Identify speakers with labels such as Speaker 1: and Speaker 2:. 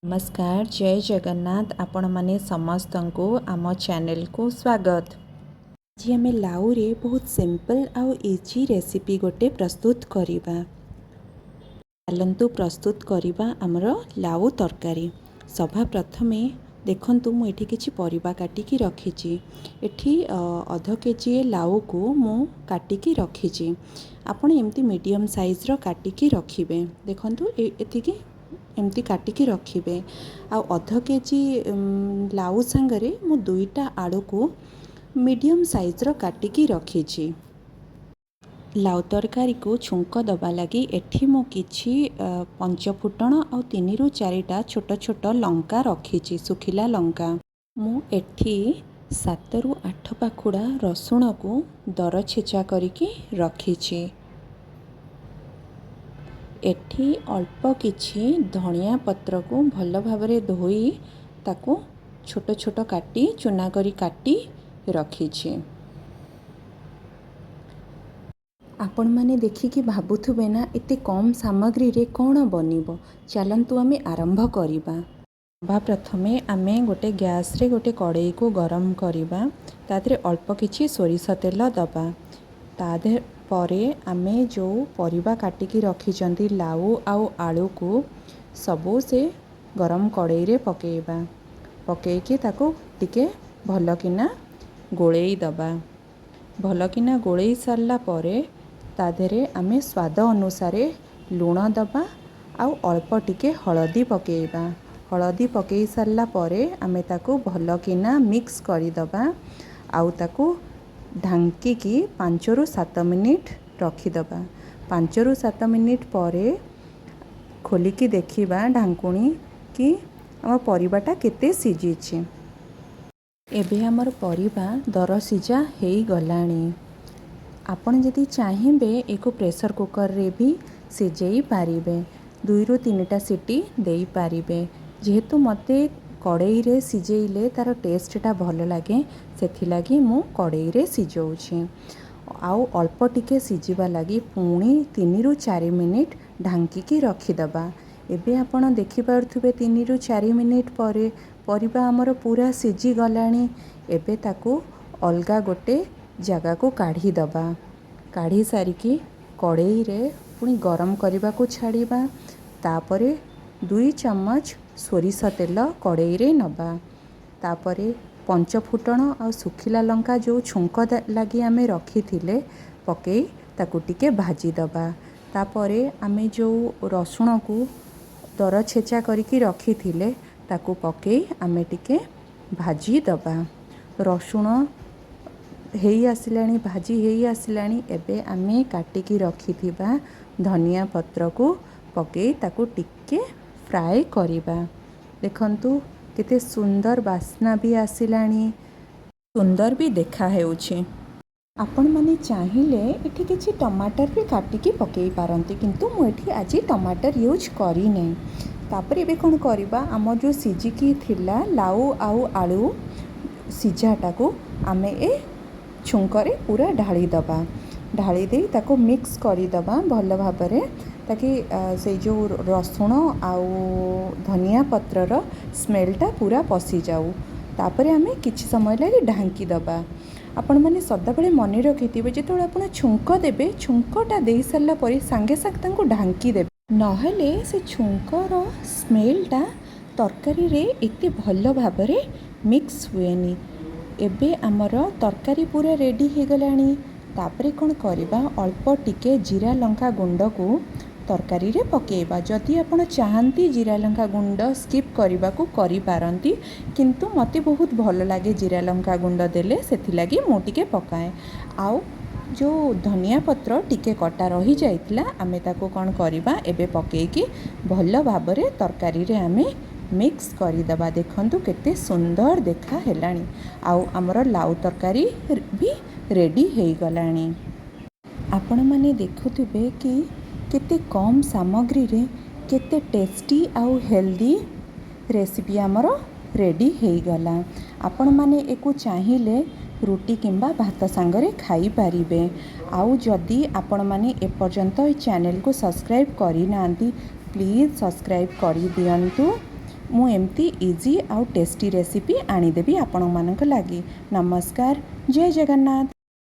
Speaker 1: ନମସ୍କାର, ଜୟ ଜଗନ୍ନାଥ। ଆପଣମାନେ ସମସ୍ତଙ୍କୁ ଆମ ଚ୍ୟାନେଲକୁ ସ୍ୱାଗତ। ଆଜି ଆମେ ଲାଉରେ ବହୁତ ସିମ୍ପଲ୍ ଆଉ ଇଜି ରେସିପି ଗୋଟେ ପ୍ରସ୍ତୁତ କରିବା। ଚାଲନ୍ତୁ ପ୍ରସ୍ତୁତ କରିବା ଆମର ଲାଉ ତରକାରୀ। ସଭା ପ୍ରଥମେ ଦେଖନ୍ତୁ, ମୁଁ ଏଠି କିଛି ପରିବା କାଟିକି ରଖିଛି। ଏଠି ଅଧ କେଜିଏ ଲାଉକୁ ମୁଁ କାଟିକି ରଖିଛି। ଆପଣ ଏମିତି ମିଡ଼ିୟମ୍ ସାଇଜ୍ର କାଟିକି ରଖିବେ। ଦେଖନ୍ତୁ, ଏତିକି ଏମିତି କାଟିକି ରଖିବେ। ଆଉ ଅଧ କେଜି ଲାଉ ସାଙ୍ଗରେ ମୁଁ ଦୁଇଟା ଆଳୁକୁ ମିଡ଼ିୟମ୍ ସାଇଜ୍ର କାଟିକି ରଖିଛି। ଲାଉ ତରକାରୀକୁ ଛୁଙ୍କ ଦେବା ଲାଗି ଏଠି ମୁଁ କିଛି ପଞ୍ଚଫୁଟଣ ଆଉ ତିନିରୁ ଚାରିଟା ଛୋଟ ଛୋଟ ଲଙ୍କା ରଖିଛି, ଶୁଖିଲା ଲଙ୍କା। ମୁଁ ଏଠି ସାତରୁ ଆଠ ପାଖୁଡ଼ା ରସୁଣକୁ ଦର ଛେଚା କରିକି ରଖିଛି। ଏଠି ଅଳ୍ପ କିଛି ଧଣିଆ ପତ୍ରକୁ ଭଲ ଭାବରେ ଧୋଇ ତାକୁ ଛୋଟ ଛୋଟ କାଟି, ଚୁନା କରି କାଟି ରଖିଛି। ଆପଣମାନେ ଦେଖିକି ଭାବୁଥିବେ ନା, ଏତେ କମ୍ ସାମଗ୍ରୀରେ କ'ଣ ବନିବ? ଚାଲନ୍ତୁ ଆମେ ଆରମ୍ଭ କରିବା। ସଭା ପ୍ରଥମେ ଆମେ ଗୋଟେ ଗ୍ୟାସ୍ରେ ଗୋଟେ କଡ଼େଇକୁ ଗରମ କରିବା। ତା ଦେହରେ ଅଳ୍ପ କିଛି ସୋରିଷ ତେଲ ଦେବା। ତା ଦେହ ପରେ ଆମେ ଯେଉଁ ପରିବା କାଟିକି ରଖିଛନ୍ତି, ଲାଉ ଆଉ ଆଳୁକୁ, ସବୁ ସେ ଗରମ କଡ଼େଇରେ ପକାଇବା। ପକାଇକି ତାକୁ ଟିକେ ଭଲକିନା ଗୋଳେଇ ଦେବା। ଭଲକିନା ଗୋଳେଇ ସାରିଲା ପରେ ତା ଦେହରେ ଆମେ ସ୍ୱାଦ ଅନୁସାରେ ଲୁଣ ଦେବା ଆଉ ଅଳ୍ପ ଟିକେ ହଳଦୀ ପକାଇବା। ହଳଦୀ ପକାଇ ସାରିଲା ପରେ ଆମେ ତାକୁ ଭଲକିନା ମିକ୍ସ କରିଦେବା ଆଉ ତାକୁ ଢାଙ୍କିକି 5ରୁ 7 ମିନିଟ୍ ରଖିଦେବା। 5ରୁ 7 ମିନିଟ୍ ପରେ ଖୋଲିକି ଦେଖିବା ଢାଙ୍କୁଣୀ କି ଆମ ପରିବାଟା କେତେ ସିଝିଛି। ଏବେ ଆମର ପରିବା ଦର ସିଝା ହେଇଗଲାଣି। ଆପଣ ଯଦି ଚାହିଁବେ, ଏକୁ ପ୍ରେସର୍ କୁକର୍ରେ ବି ସିଝେଇ ପାରିବେ, ଦୁଇରୁ ତିନିଟା ସିଟି ଦେଇପାରିବେ। ଯେହେତୁ ମୋତେ କଡ଼େଇରେ ସିଝେଇଲେ ତା'ର ଟେଷ୍ଟଟା ଭଲ ଲାଗେ, ସେଥିଲାଗି ମୁଁ କଡ଼େଇରେ ସିଝଉଛି। ଆଉ ଅଳ୍ପ ଟିକେ ସିଝିବା ଲାଗି ପୁଣି 3ରୁ 4 ମିନିଟ୍ ଢାଙ୍କିକି ରଖିଦେବା। ଏବେ ଆପଣ ଦେଖିପାରୁଥିବେ, 3ରୁ 4 ମିନିଟ୍ ପରେ ପରିବା ଆମର ପୁରା ସିଝିଗଲାଣି। ଏବେ ତାକୁ ଅଲଗା ଗୋଟେ ଜାଗାକୁ କାଢ଼ିଦେବା। କାଢ଼ି ସାରିକି କଡ଼େଇରେ ପୁଣି ଗରମ କରିବାକୁ ଛାଡ଼ିବା। ତାପରେ 2 ଚାମଚ ସୋରିଷ ତେଲ କଡ଼େଇରେ ନେବା। ତାପରେ ପଞ୍ଚଫୁଟଣ ଆଉ ଶୁଖିଲା ଲଙ୍କା, ଯେଉଁ ଛୁଙ୍କ ଲାଗି ଆମେ ରଖିଥିଲେ, ପକାଇ ତାକୁ ଟିକେ ଭାଜିଦେବା। ତାପରେ ଆମେ ଯେଉଁ ରସୁଣକୁ ଦର ଛେଚା କରିକି ରଖିଥିଲେ, ତାକୁ ପକାଇ ଆମେ ଟିକେ ଭାଜିଦେବା। ରସୁଣ ହେଇ ଆସିଲାଣି, ଭାଜି ହେଇ ଆସିଲାଣି। ଏବେ ଆମେ କାଟିକି ରଖିଥିବା ଧନିଆ ପତ୍ରକୁ ପକାଇ ତାକୁ ଟିକେ ଫ୍ରାଏ କରିବା। ଦେଖନ୍ତୁ, କେତେ ସୁନ୍ଦର ବାସ୍ନା ବି ଆସିଲାଣି, ସୁନ୍ଦର ବି ଦେଖା ହେଉଛି। ଆପଣମାନେ ଚାହିଁଲେ ଏଠି କିଛି ଟମାଟର ବି କାଟିକି ପକାଇ ପାରନ୍ତି, କିନ୍ତୁ ମୁଁ ଏଠି ଆଜି ଟମାଟର ୟୁଜ୍ କରିନାହିଁ। ତାପରେ ଏବେ କ'ଣ କରିବା? ଆମର ଯେଉଁ ସିଝିକି ଥିଲା ଲାଉ ଆଉ ଆଳୁ ସିଝାଟାକୁ ଆମେ ଏ ଛୁଙ୍କରେ ପୁରା ଢାଳିଦେବା। ଢାଳି ଦେଇ ତାକୁ ମିକ୍ସ କରିଦେବା ଭଲ ଭାବରେ, ତାକି ସେଇ ଯେଉଁ ରସୁଣ ଆଉ ଧନିଆ ପତ୍ରର ସ୍ମେଲଟା ପୁରା ପଶିଯାଉ। ତାପରେ ଆମେ କିଛି ସମୟ ଲାଗି ଢାଙ୍କି ଦେବା। ଆପଣମାନେ ସଦାବେଳେ ମନେ ରଖିଥିବେ, ଯେତେବେଳେ ଆପଣ ଛୁଙ୍କ ଦେବେ, ଛୁଙ୍କଟା ଦେଇସାରିଲା ପରେ ସାଙ୍ଗେ ସାଙ୍ଗେ ତାଙ୍କୁ ଢାଙ୍କି ଦେବେ, ନହେଲେ ସେ ଛୁଙ୍କର ସ୍ମେଲଟା ତରକାରୀରେ ଏତେ ଭଲ ଭାବରେ ମିକ୍ସ ହୁଏନି। ଏବେ ଆମର ତରକାରୀ ପୁରା ରେଡ଼ି ହେଇଗଲାଣି। ତାପରେ କ'ଣ କରିବା? ଅଳ୍ପ ଟିକେ ଜିରା ଲଙ୍କା ଗୁଣ୍ଡକୁ ତରକାରୀରେ ପକାଇବା। ଯଦି ଆପଣ ଚାହାନ୍ତି ଜିରା ଲଙ୍କା ଗୁଣ୍ଡ ସ୍କିପ୍ କରିବାକୁ, କରିପାରନ୍ତି, କିନ୍ତୁ ମୋତେ ବହୁତ ଭଲ ଲାଗେ ଜିରା ଲଙ୍କା ଗୁଣ୍ଡ ଦେଲେ, ସେଥିଲାଗି ମୁଁ ଟିକେ ପକାଏ। ଆଉ ଯେଉଁ ଧନିଆ ପତ୍ର ଟିକେ କଟା ରହିଯାଇଥିଲା, ଆମେ ତାକୁ କ'ଣ କରିବା? ଏବେ ପକାଇକି ଭଲ ଭାବରେ ତରକାରୀରେ ଆମେ ମିକ୍ସ କରିଦେବା। ଦେଖନ୍ତୁ, କେତେ ସୁନ୍ଦର ଦେଖା ହେଲାଣି ଆଉ ଆମର ଲାଉ ତରକାରୀ ବି ରେଡ଼ି ହେଇଗଲାଣି। ଆପଣମାନେ ଦେଖୁଥିବେ କି କେତେ କମ୍ ସାମଗ୍ରୀରେ କେତେ ଟେଷ୍ଟି ଆଉ ହେଲ୍ଦି ରେସିପି ଆମର ରେଡ଼ି ହେଇଗଲା। ଆପଣମାନେ ଏକୁ ଚାହିଁଲେ ରୁଟି କିମ୍ବା ଭାତ ସାଙ୍ଗରେ ଖାଇପାରିବେ। ଆଉ ଯଦି ଆପଣମାନେ ଏପର୍ଯ୍ୟନ୍ତ ଏ ଚ୍ୟାନେଲକୁ ସବସ୍କ୍ରାଇବ୍ କରିନାହାନ୍ତି, ପ୍ଲିଜ୍ ସବସ୍କ୍ରାଇବ୍ କରିଦିଅନ୍ତୁ। ମୁଁ ଏମିତି ଇଜି ଆଉ ଟେଷ୍ଟି ରେସିପି ଆଣିଦେବି ଆପଣମାନଙ୍କ ଲାଗି। ନମସ୍କାର, ଜୟ ଜଗନ୍ନାଥ।